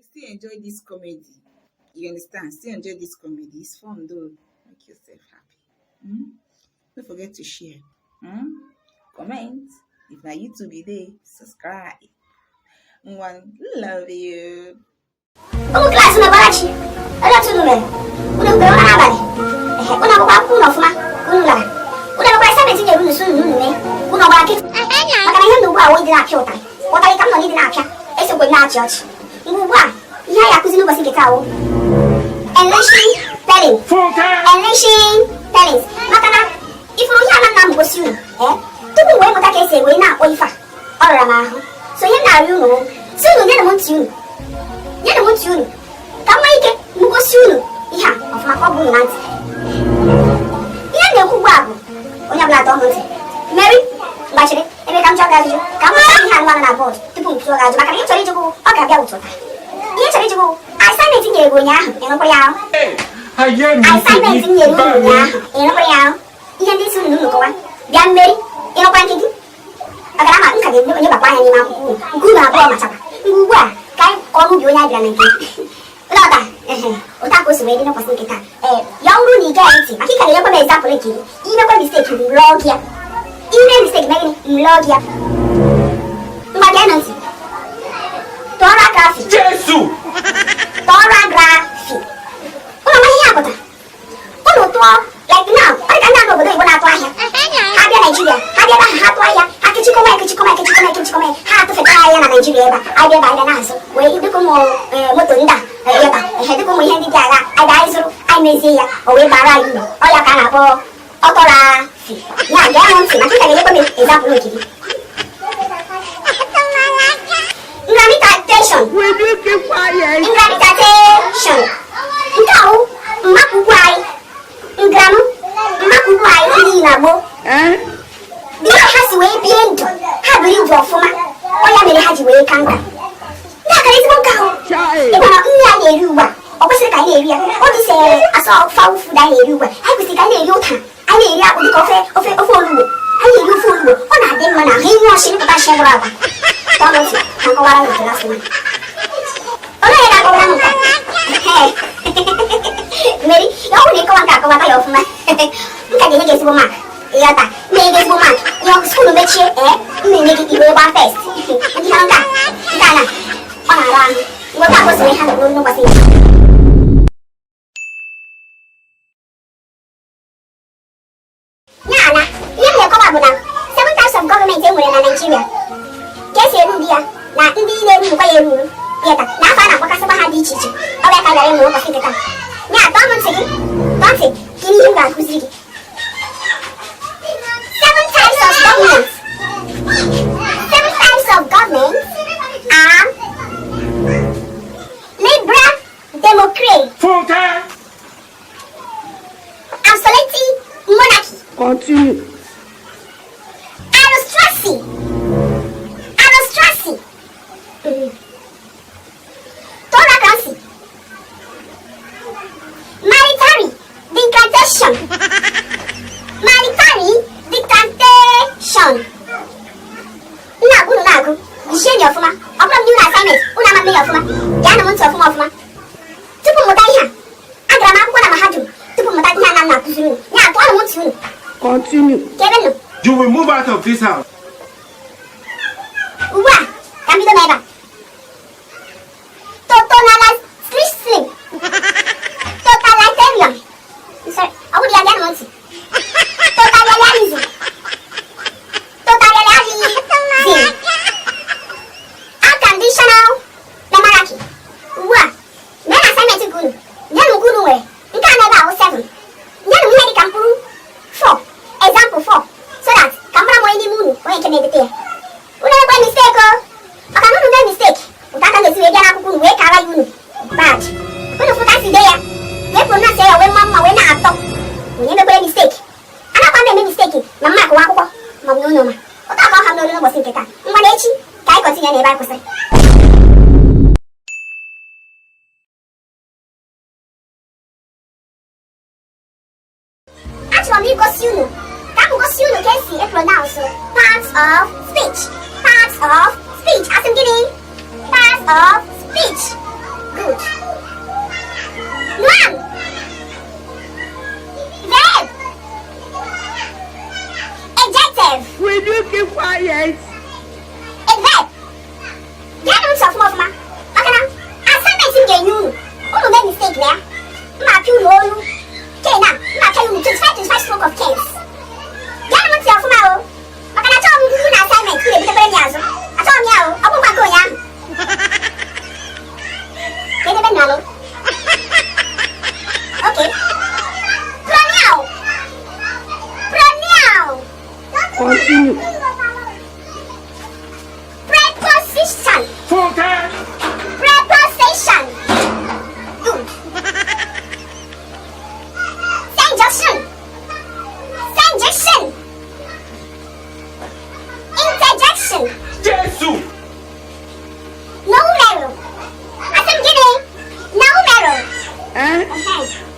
Still enjoy this comedy. You understand? Still enjoy this comedy. It's fun though. Make yourself happy. Don't forget to share. Comment. If na YouTube you dey, subscribe. One love you. Ụmụ klaasị na barachi olee otu unu mere? Unu kwere ụra n'abalị? Ehe, unu akwụkwọ akwụkwọ unu ọfụma ka unu lara? Unu akwụkwọ assignment nyere unu si unu unu mee? Unu ọgbara nkịtị? Maka na ihe m na ugbu a wụ ịdị na-apịa ụtarị. Ụtarị ka m nọ n'ịdị na-apịa, esokwe m na-achị ọchị. Mgbe ugbu a, ihe anyị akụzi n'ụbọchị nke taa wụ enriching spelling. Enriching spellings. Maka na ifuru ihe a na nna m gosi unu, tupu m wee mụta ka esi wee na-akpọ ife a, ọ rara m ahụ. So ihe m na-arịọ unu wụ, si unu nyenụ m ntị unu. Nyenụ m ntị unu. Ka m nwee ike m gosi unu ihe a ọfụma ka ọ bụ unu na ntị. Ihe m na-ekwu ugbu a bụ onye ọbụla tọọ m ntị. Mary, gbachiri ebe ka m chọọ gị ajụjụ ka m mụta ihe anụmanụ na bọọdụ tupu m tụọ gị ajụjụ maka na ihe chọrọ ịjụ ọ ga-abịa ụtụ taa. Ihe chọrọ ịjụ bụ assignment nyere gị ụnyaahụ ịrụkwara ya ahụ? Assignment nyere unu ụnyaahụ ịrụkwara ya ahụ? Ihe ndị si unu unu kọwa bịa mmeri ịrụkwa nke gị? Ọ gara ma nka ga-enyebakwa anya n'ime akwụkwọ unu nke unu abụọ machakwa. Mgbe ugbu a ka anyị kọọ n'ubi onye anyị bịara na nke ụlọta ụta ka o si wee dị n'ụbọchị nke taa. Ee, ya ọ bụrụ na ị gaghị ntị maka ị ka ga-enyekwa m example nke gị, imekwa mistake m lụọ gị ya. Ime mistake mee gịnị? M lụọ gị ya. Ngwa gee ntị. Tọrọgrafi. Jesu! Tọrọgrafi. Ụlọ ma ihe a pụtara. Ụlọ tụọ like now, ọ dị ka ndị a n'obodo Igbo na-atụ ahịa. Ha bịa Naịjirịa, ha bịa ebe ahụ ha tụọ ahịa, ha kechikọma ya kechikọma ya kechikọma ya kechikọma ya, ha atụfeta ahịa na Naịjirịa ebe a, anyị bịa ebe anyị bịa na-azụ, wee dịka ụmụ moto ndị a ebe a, ehe dịka ụmụ ihe ndị dị agha, anyị bịa anyị zụrụ, anyị mezie ya, o wee bara anyị uru. Ọ ya ka a na-akpọ ọtọrafi. Ya gee m ntị maka ị ka ga-enyekwa m example nke gị. Gravitation. Will you keep quiet? Gravitation. Nke a wụ mmakụ ugwu anyị. Ngram mmakụ ugwu anyị ndị na gboo. Dị ha si wee bie ndụ, ha biri ndụ ọfụma. Ọ ya mere ha ji wee ka nka. Ndị akara ezigbo nka ahụ. Ị mara nri a na-eri ugbu a, ọ kwesịrị ka anyị na-eri ya. Ọ dị sị asọ fowl food anyị na-eri ugbu a. Anyị kwesịrị ka anyị na-eri ụtara, anyị na-eri akpụ dịka ofe ofe ofe olugbo. Anyị na-eri ofe olugbo, ọ na-adị mma n'ahụ. Ịnyụ ọchị npụta shi gwụrụ agwa. Tọọ m ntị ka m kọwara gị nke last one. Olee onye ga-akọwara m nke a? Mary, ya ọ bụrụ na ịkọwa nke akọwata ya ọfụma, m ka ga-enye gị ezigbo mark. Ịghọta? M na-enye gị ezigbo mark. Ihe school mechie, m na-enye gị igwe gba first. Ndị ha nke a, nke a na, ọ na-arụ ahụ. Mgbe nke a kwesịrị ha nọrọ n'ụbọchị. Ya na, ihe m na-akọwa bụ na 7 types of government e nwere na Naịjirịa, ka esi eru ya na ndị na-eru nkwa ya eruru ịghọta na afọ a na-akpọkasịkwa ha dị iche iche. Ọ bụ ya ka a bịara ịmụ ụbọchị nke taa. Ya tọọ m ntị gị, tọọ ntị ka ihe m ga-akụziri gị. 7 types of government. 7 types of government are liberal democracy, Funke! Absolute monarchy, Continue. Aristocracy, aristocracy, Autocracy, military dictation, military dictation. Nna unu na-agụ jisie ya ọfụma. Ọ bụrụ ndị unu assignment unu ama mme ya ọfụma, gaa na m ntị ọfụma ọfụma. Tupu m mụta ihe a, agara m akwụkwọ na mahadum tupu m mụta ihe a na m na-akụziri unu. Ya tụọ m ntị unu. Continue. Ka ebe nọ. You will move out of this house. Ugbu a, ka m bido n'ebe a. Totalitarianism. Totalitarian. Sorry, ọ bụrụ ya gaa na m ntị. Totalitarianism. Totalitarianism. Unconditional monarchy. Ugbu a, mee na assignment nke unu. Nyenụ nke unu nwere. Nke a na-ebe ahụ 7. Nyenụ m ihe dị ka mkpụrụ 4. Example 4. So that ka m mara m onye n'ime unu onye nke na-edete ya. Unu emekwa mistake o. Maka na unu mee mistake, ụta aka ga-esi wee bịa n'akwụkwọ unu wee kara ya unu bad. Unu fụ ka si dee ya, wee pronounce ya wee mma mma wee na-atọ. Onye mekwere mistake. A na-akwa m eme mistake ma mma akụwa akwụkwọ ma ọ bụ n'ụlọ ma. Ụta aka ọha m n'olu n'ụbọchị nke taa. Ngwa na echi ka anyị kọntinye n'ebe anyị kwụsịrị. Achọrọ m igosi unu ka m gosi unu ka esi e-pronounce parts of speech. Parts of speech. Asị m gịnị? Parts of speech. Nyalụ. Okay. Pronoun. Pronoun. Continue. Preposition. Funke! Preposition. Good. Conjunction. Conjunction. Interjection. Jesu! Numero. Asị m gịnị? Numero. Eh? Okay.